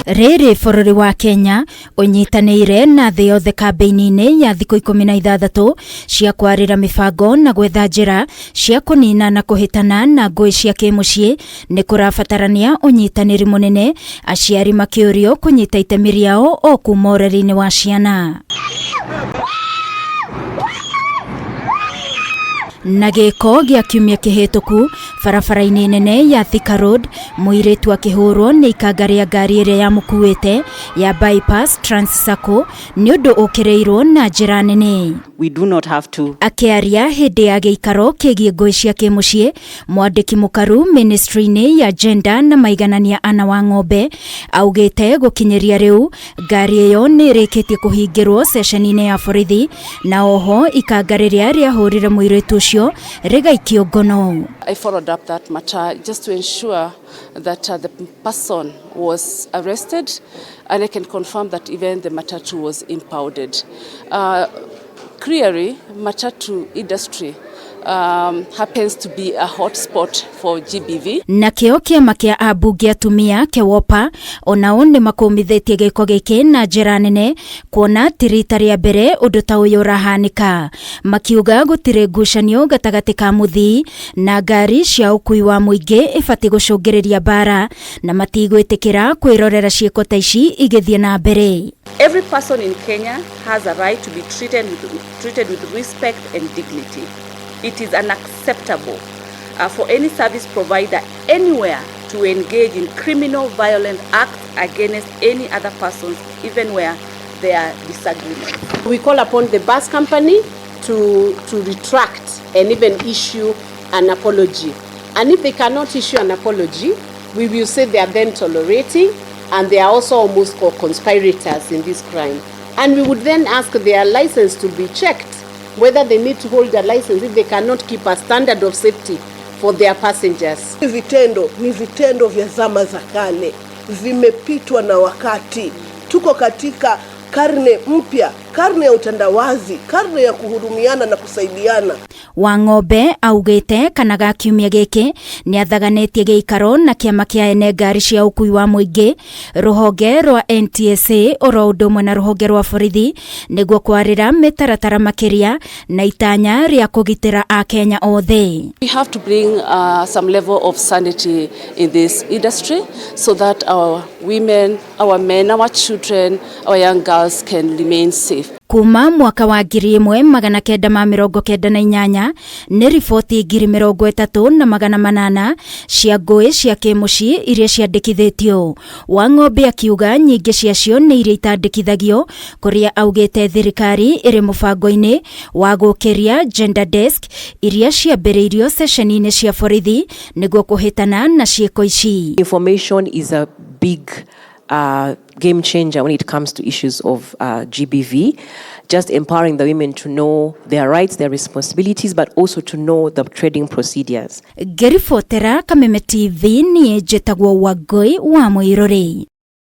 Rĩrĩ bũrũri wa Kenya ũnyitanĩire na thĩ yothe kambĩini-inĩ ya thikũ 16 cia kwarĩra mĩbango na gwetha njĩra cia kũnina na kũhĩtana na ngũĩ cia kĩmũciĩ, nĩ kũrabatarania ũnyitanĩri mũnene, aciari makĩũrio kũnyita itemi rĩao o kuma ũreri-inĩ wa ciana. Na gĩko gĩa kiumia kĩhĩtũku barabara-inĩ nene ya Thika Road, mũirĩtu akĩhũrwo nĩ ikanga rĩa ngari ĩrĩa yamũkuĩte ya Bypass Trans Sacco nĩ ũndũ ũkĩrĩirwo na njĩra nene. We do not have to. Akĩaria hĩndĩ ya gĩikaro kĩgiĩ ngũĩ cia kĩmũciĩ, mwandĩki mũkaru ministry-inĩ ya gender na maiganania Anna Wang'ombe augĩte gũkinyĩria rĩu ngari ĩyo nĩ ĩrĩkĩtie kũhingĩrwo ceceni-inĩ ya borithi na oho ikanga rĩrĩa rĩahũrire mũirĩtu ũcio rĩgaikio ngono. I followed up that matter just to ensure that the person was arrested, and I can confirm that even the matatu was impounded. Clearly, matatu industry happens to be a hotspot for GBV. Nakĩo kĩama kĩa ambunge atumia KEWOPA onao nĩ makũmithĩtie gĩko gĩkĩ na njĩra nene, kuona ti rita rĩa mbere ũndũ ta ũyũ ũrahanĩka, makiuga gũtirĩ ngucanio gatagatĩ ka mũthii na ngari cia ũkui wa mũingĩ ĩbatiĩ gũcũngĩrĩria mbara, na matigwĩtĩkĩra kwĩrorera ciĩko ta ici igĩthiĩ na mbere. Every person in Kenya has a right to be treated with respect and dignity. It is unacceptable for any service provider anywhere to engage in criminal violent acts against any other persons, even where there are disagreements. We call upon the bus company to retract and even issue an apology. And if they cannot issue an apology, we will say they are then tolerating and they are also almost co-conspirators in this crime. And we would then ask their license to be checked, whether they need to hold a license if they cannot keep a standard of safety for their passengers. Vitendo ni vitendo vya zama za kale, vimepitwa na wakati. Tuko katika karne mpya, karne ya utandawazi, karne ya kuhurumiana na kusaidiana. Wang'ombe augĩte kana ga kiumia gĩkĩ nĩ athaganĩtie gĩikaro na kĩama kĩa ene ngari cia ũkui wa mũingĩ, rũhonge rwa NTSA, oro ũndũ ũmwe na rũhonge rwa borithi, nĩguo kwarĩra mĩtaratara makĩria na itanya rĩa kũgitĩra Akenya othe. We have to bring some level of sanity in this industry so that our women, our men, our children, our young girls can remain safe. Kuma mwaka wa 1998 nĩ riboti 30,800 cia ngũĩ cia kĩmũciĩ iria ciandĩkithĩtio. Wang'ombe akiuga nyingĩ ciacio nĩ iria itandĩkithagio, kũrĩa augĩte thirikari ĩrĩ mũbango-inĩ wa gũkĩria gender desk iria ciambĩrĩirio ceceni-inĩ cia borithi nĩguo kũhĩtana na ciĩko ici. Information is a big game changer when it comes to issues of GBV. Just empowering the women to know their rights, their responsibilities, but also to know the trading procedures. Ngĩribotera Kameme TV, niĩ njĩtagwo Wangũi wa Mũirũrĩ.